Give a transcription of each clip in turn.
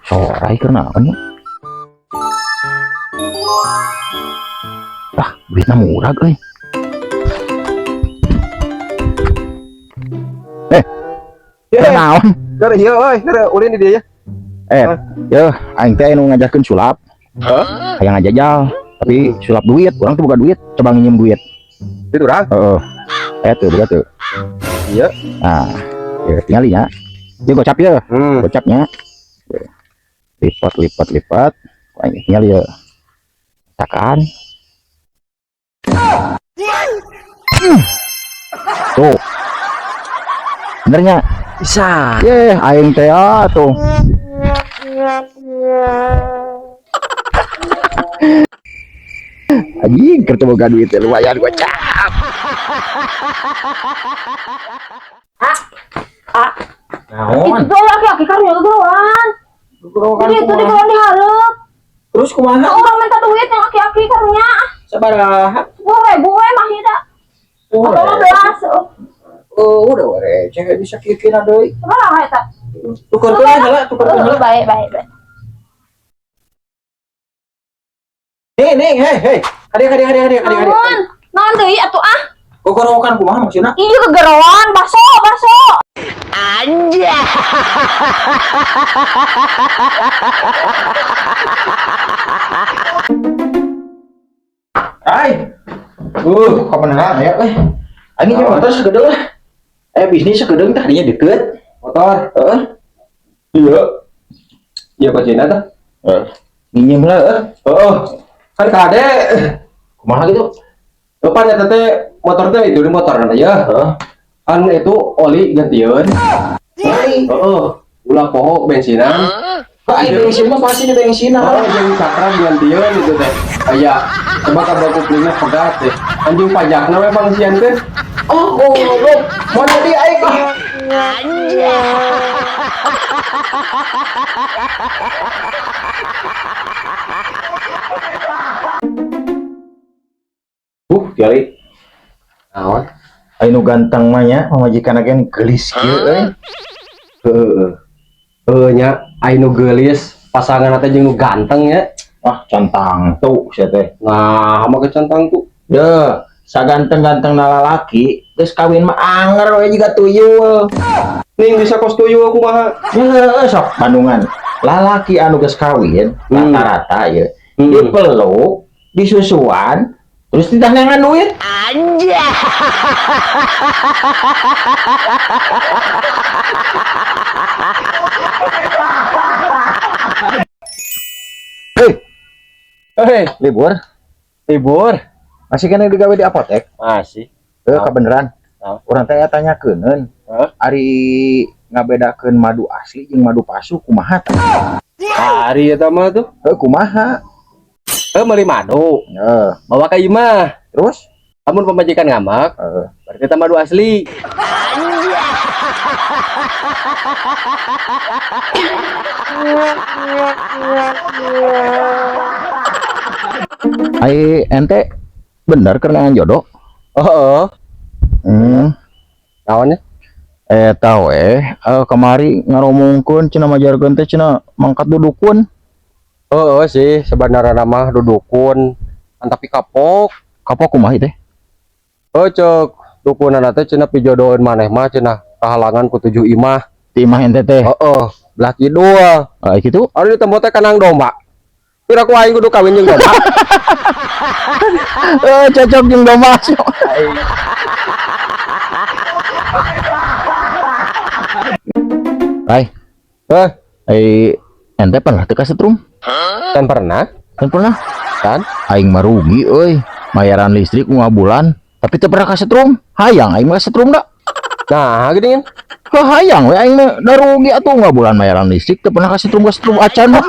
Sorai keur naon nya? Ah, duitna murah euy. Eh, keur naon? Keur ieu euy, keur ulin di dieu ya. Eh, yeuh, aing teh nu ngajarkeun sulap. Hayang ngajajal, tapi sulap duit, urang tuh boga duit, coba nginjem duit. Itu urang. Heeh. Aya tuh, boga tuh. Iya. Nah, ya tinggal nya. Ieu gocap ya, gocapnya. Lipat, lipat, lipat. Aing tinggal ya. Takan. Tuh. Benernya. Bisa. Ye, aing teh ah, tuh. Anjing, keur teu boga duit teh lumayan gocap. Ah, Naon? itu laki-laki karunya gegeroan. Gegeroan Jadi itu kumaha? di geroan dihareup. Terus kumaha? Nah, orang minta duit yang aki-aki karunya. Sabaraha? 10.000 we mah ieu da. Atau 15. Oh, udah receh bisa kieu-kieu deui. Sabaraha eta? Tukerkeun heula, tukerkeun heula. Baik, baik, baik. Nih, nih, hei, hei. Kadieu, kadieu, kadieu, kadieu, kadieu. Naon? Naon deui atuh ah? Gegeroan kumaha maksudna? Iya gegeroan, baso, baso. Hai. Kabeneran aya euy. Aing jeung motor sagedeung lah. Bisnis sagedeung tah dinya deket. Motor. Heeh. Iya. Iya kuncina tah. Heeh. Nginjem lah heeh. Heeh. Kan kade. Kumaha gitu? Depan eta teh motor teh itu di motor kan ya. Heeh. Kan itu oli gantieun. Oli. Heeh. Ulah poho bensinan. Kok aing bensin mah pasti di bensinan. Oh, jeung sakram gantieun itu teh. Aya coba kabel kuplingna pegat teh. Anjing pajakna we pangsian teh. Oh, goblok. Mau jadi aing. Tiali. Naon? Aing nu ganteng mah nya, pamajikan ge geulis kieu euy. Heeh. Heuh nya, aing nu geulis, pasangan teh jeung nu ganteng nya. Ah, centang tuh sia teh. Nah, mah kecentang tuh. Deh, saganteng-ganteng lalaki, geus kawin mah anger we jiga tuyul. Ning bisa kos tuyul kumaha? Heeh, sok Bandungan. Lalaki anu geus kawin, rata-rata ye. Dipeluk, disusuan, terus ditandangan duit. Anjay. Hei, Hei, libur. Libur. Masih kena digawe di apotek? Masih. Kebeneran. Naon? Urang teh tanyakeun, Hah? Ari ngabedakeun madu asli jeung madu palsu kumaha tah? Ari eta mah tuh. Heuh, kumaha? Meuli madu. Heeh. Bawa ka imah. Terus? Lamun pamajikan ngamak, Heeh. berarti eta madu asli. Ai ente bener keur neangan jodoh? Heeh. Naon nya? Eta we, kamari ngaromongkeun cenah majarkeun teh cenah mangkat dudukun. Heeh sih, sebenarnya mah dudukun, kan tapi kapok. Kapok kumaha teh? Oh, cek dukunana teh cenah pijodoheun maneh mah cenah kahalangan ku 7 imah. Ti imah ente teh. Heeh, belah kidul. Ah, kitu? Anu ditemu teh kanang domba. Pira ku aing kudu kawin jeung domba. Cocok jeung domba. Hai. Heh, Ente pernah teu ka setrum? Kan pernah? Kan pernah. Kan? Aing mah rugi euy. Bayaran listrik 5 bulan, tapi teu pernah ka setrum. Hayang aing mah ka setrum da. Nah, gini kan. Heh, hayang we aing mah da rugi atuh 5 bulan bayaran listrik teu pernah ka setrum, ka setrum acan mah.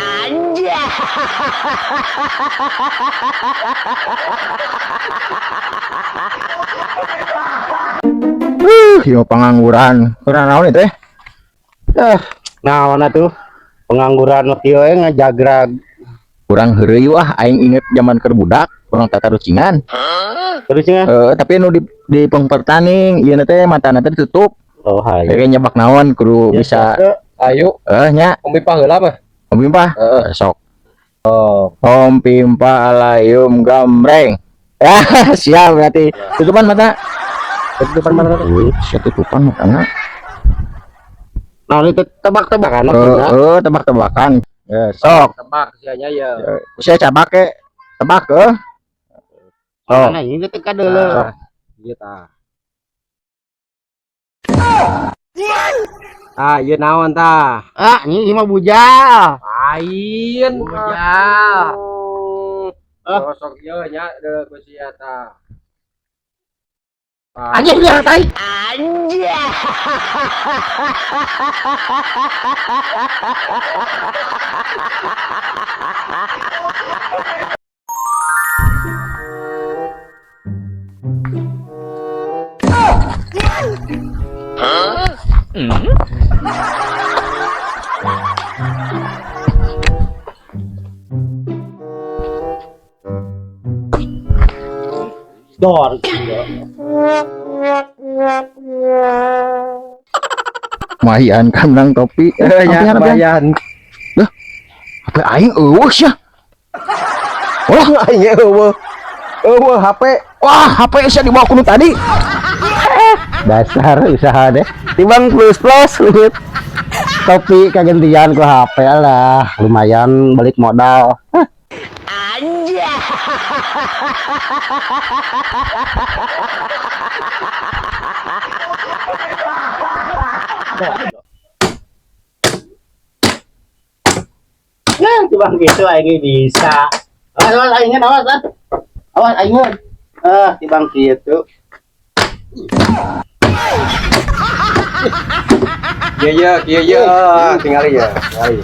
Anjay. Ieu pengangguran. Kurang naon itu eh? Eh, nah mana tuh pengangguran mah kieu we ngajagrag. Kurang heureuy ah, aing inget zaman keur budak, urang tatarucingan. Terus nya? Eh, tapi nu di pengpertaning ieu teh matana teh ditutup. Oh, hai. Kayak nyebak naon kudu bisa. Ayo, Eh nya, Om Pimpah heula mah. Om Pimpah. Heeh. Sok. Oh. Om Pimpah alayum gambreng. Ah, siap berarti. Tutupan mata. Tutupan mana tuh? Wih, siap tutupan matana. Nah, itu tebak-tebakan Eh, maksudnya. eh, tebak-tebakan. Eh, sok. Tebak sianya ya. Eh, saya cabak ke tebak ke. Sok. Nah, ini teh kadeuleu. Sok. Iya tah. Ah, ieu naon tah? Ah, ini mah bujal. Lain. Bujal. Ah. Sosok ieu nya deuk ku sia tah. Ah. Anjing dia tai. Dor. Lumayan kan menang topi. Eh, nya Ampihan, ampihan. lumayan. HP aing eueuh sia. Wah, Aing eueuh. Eueuh HP. Wah, HP sia dibawa kuno tadi. Dasar usaha deh. Timbang plus plus duit. Topi kagantian ku HP lah, lumayan balik modal. Hah. Nah, timbang gitu aing bisa. Awas, awas aing awas ah. Awas aing. Ah, timbang gitu. Iya iya iya iya, tingali ya, tingali.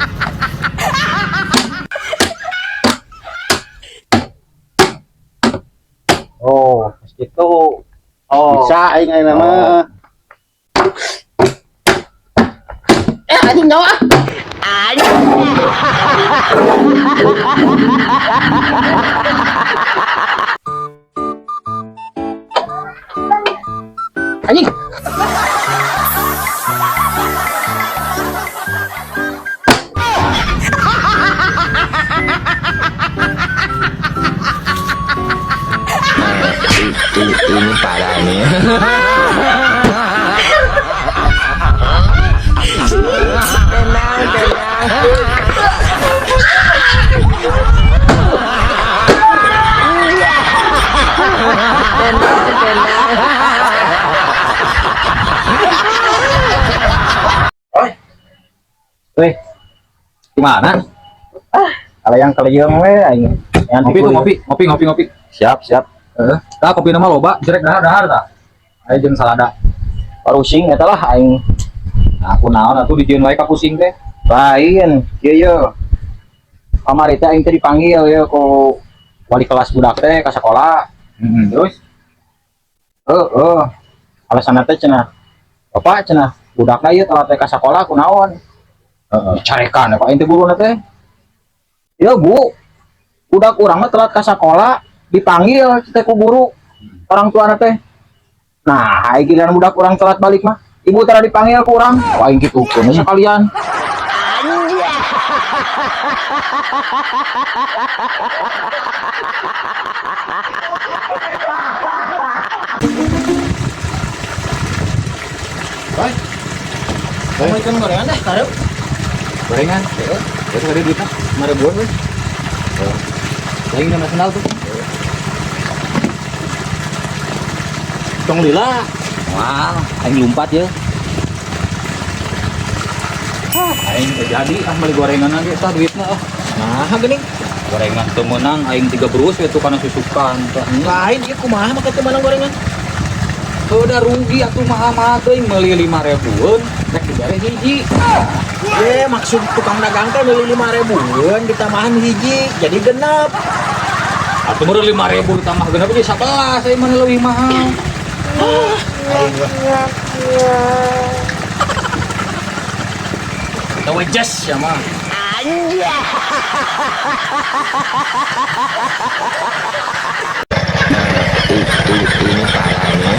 Oh, gitu. Oh. Bisa aing aing mah. Eh, anjing nyawa. Anjing. Ini parah nih. Weh, gimana? Ah, kalau yang kalian we aing. Yang Ngopi tuh ngopi, ngopi ngopi ngopi. Siap, siap. Heeh. Tah kopi nama loba, jerek dahar dahar tah. Ayo jeung salada. Parusing eta lah aing. Nah, aku naon atuh dijieun wae ka pusing teh. Lain, ieu ye. Kamari teh aing teh dipanggil ye ku wali kelas budak teh ka sekolah. Terus Heeh. Alasanna teh cenah. Bapak cenah, budakna ieu telat teh ka sekolah kunaon? Heeh. Dicarekan ya Pak aing teh guruna teh. Ya Bu, budak urang mah telat ka sekolah, dipanggil teh ku guru orang tuana teh. Nah, aing giliran budak urang telat balik mah, ibu tara dipanggil ku urang. Wah, aing kitu keun sekalian. Mau ikan gorengan dah, karep. Gorengan. Itu tadi duitnya. 5 ribuan weh. Lagi nasional tuh. Tong lila. Wah, aing lumpat ya. Ah, aing teu jadi ah meuli gorengan ge tah duitna ah. Nah, geuning. Gorengan teu meunang aing tiga berus we tuh kana susukan tah. Lain ieu kumaha make teu meunang gorengan? Udah rugi atuh mahal-mahal teuing meuli 5 ribuan rek dibere hiji. Ye, maksud tukang dagang teh meuli 5 ribuan ditambahan hiji jadi genep. Atuh meureun 5.000 ditambah genep ge 11 aya mana leuwih mahal. Aing mah. Tahu jas ya mah. Ini parah nih.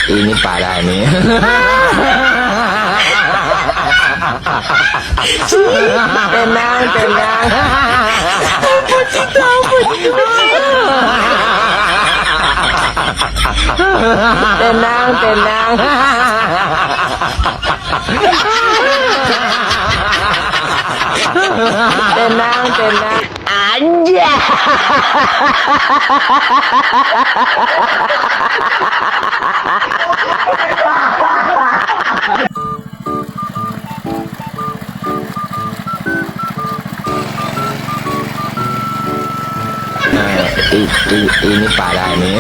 Ini parah nih. Tenang, tenang. Tenang, tenang. Tenang, tenang. Anjay. Ini parah nih.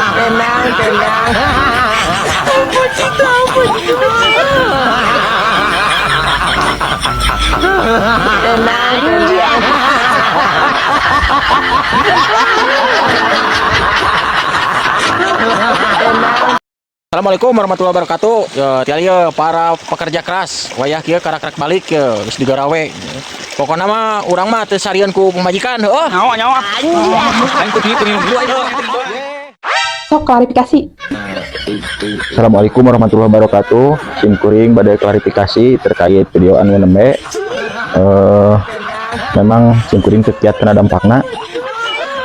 Tenang, tenang. Tenang, tenang. Assalamualaikum warahmatullahi wabarakatuh. Ya, tial ya para pekerja keras, wayah kieu karak-karak balik ya, geus digarawe. Pokokna mah urang mah teu sarieun ku pamajikan, heuh. Nyawa nyawa. Aing kudu minum dulu aing. Sok klarifikasi. Assalamualaikum warahmatullahi wabarakatuh. Sim kuring bade klarifikasi terkait video anu nembe. Memang sim kuring teu kiat kena dampakna.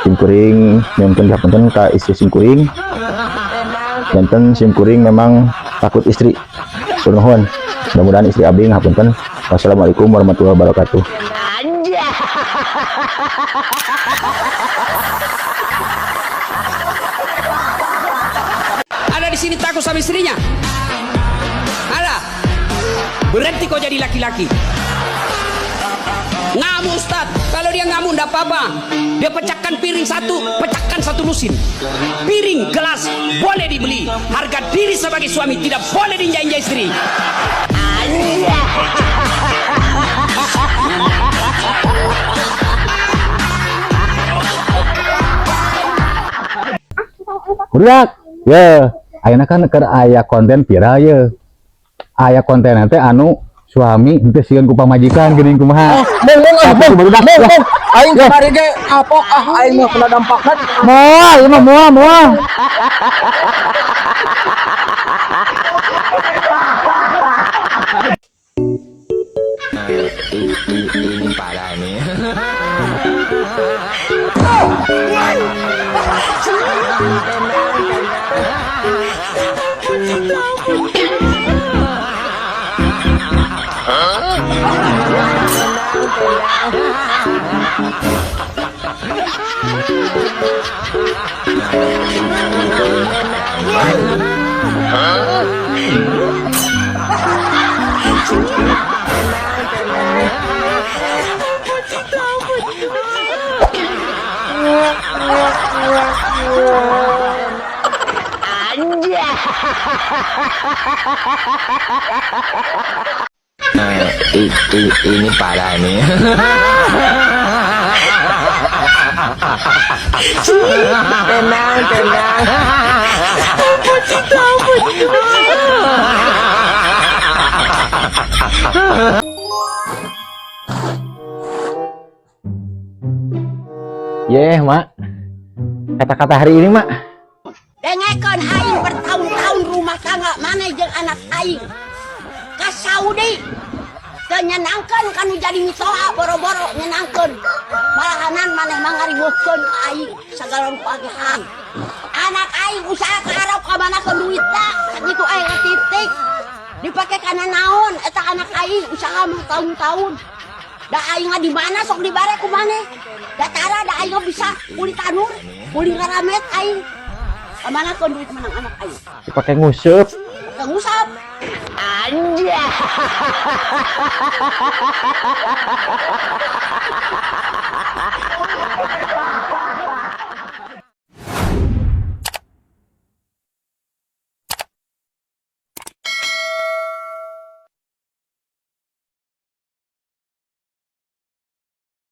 Sim kuring nyuhunkeun dihapunten ka istri sim kuring. Janten sim kuring memang takut istri. Nuhun. Mudah-mudahan istri abdi ngapunten. Wassalamualaikum warahmatullahi wabarakatuh. Ada di sini takut sama istrinya? Ada. Berhenti kau jadi laki-laki. Ngamuk Ustaz. Kalau dia ngamuk enggak apa-apa. Dia pecahkan piring satu, pecahkan satu lusin. Piring, gelas boleh dibeli. Harga diri sebagai suami tidak boleh diinjak-injak istri. Budak, ya, ayeuna kan keur aya konten viral ye. Aya konten teh anu suami henteu sieun ku pamajikan geuning kumaha. Bung bung ah bung Barudak. bung bung. Aing kamari ge kapok ah, aing mah kena dampakna. Moal, ieu mah moal moal. Ini parah nih. Ini parah nih. Tenang, tenang. Yeh, Mak. Kata-kata hari ini, Mak. Dengekeun aing, bertahun-tahun rumah tangga maneh jeung anak aing. Ka Saudi teu nyenangkeun kanu jadi mitoha, boro-boro nyenangkeun. Malahanan maneh mah ngariweuhkeun ka aing sagala rupa ge hang. Anak aing usaha ka Arab ka manakeun duitna sakitu aing titik. Dipake kana naon eta anak aing usaha mah tahun-tahun. Da aing mah di mana sok dibare ku maneh. Da tara da aing mah bisa kuli tanur, kuli ngaramet aing. Kamanakeun duit menang anak aing? Dipakai nguseup. Teu ngusap. Anjay.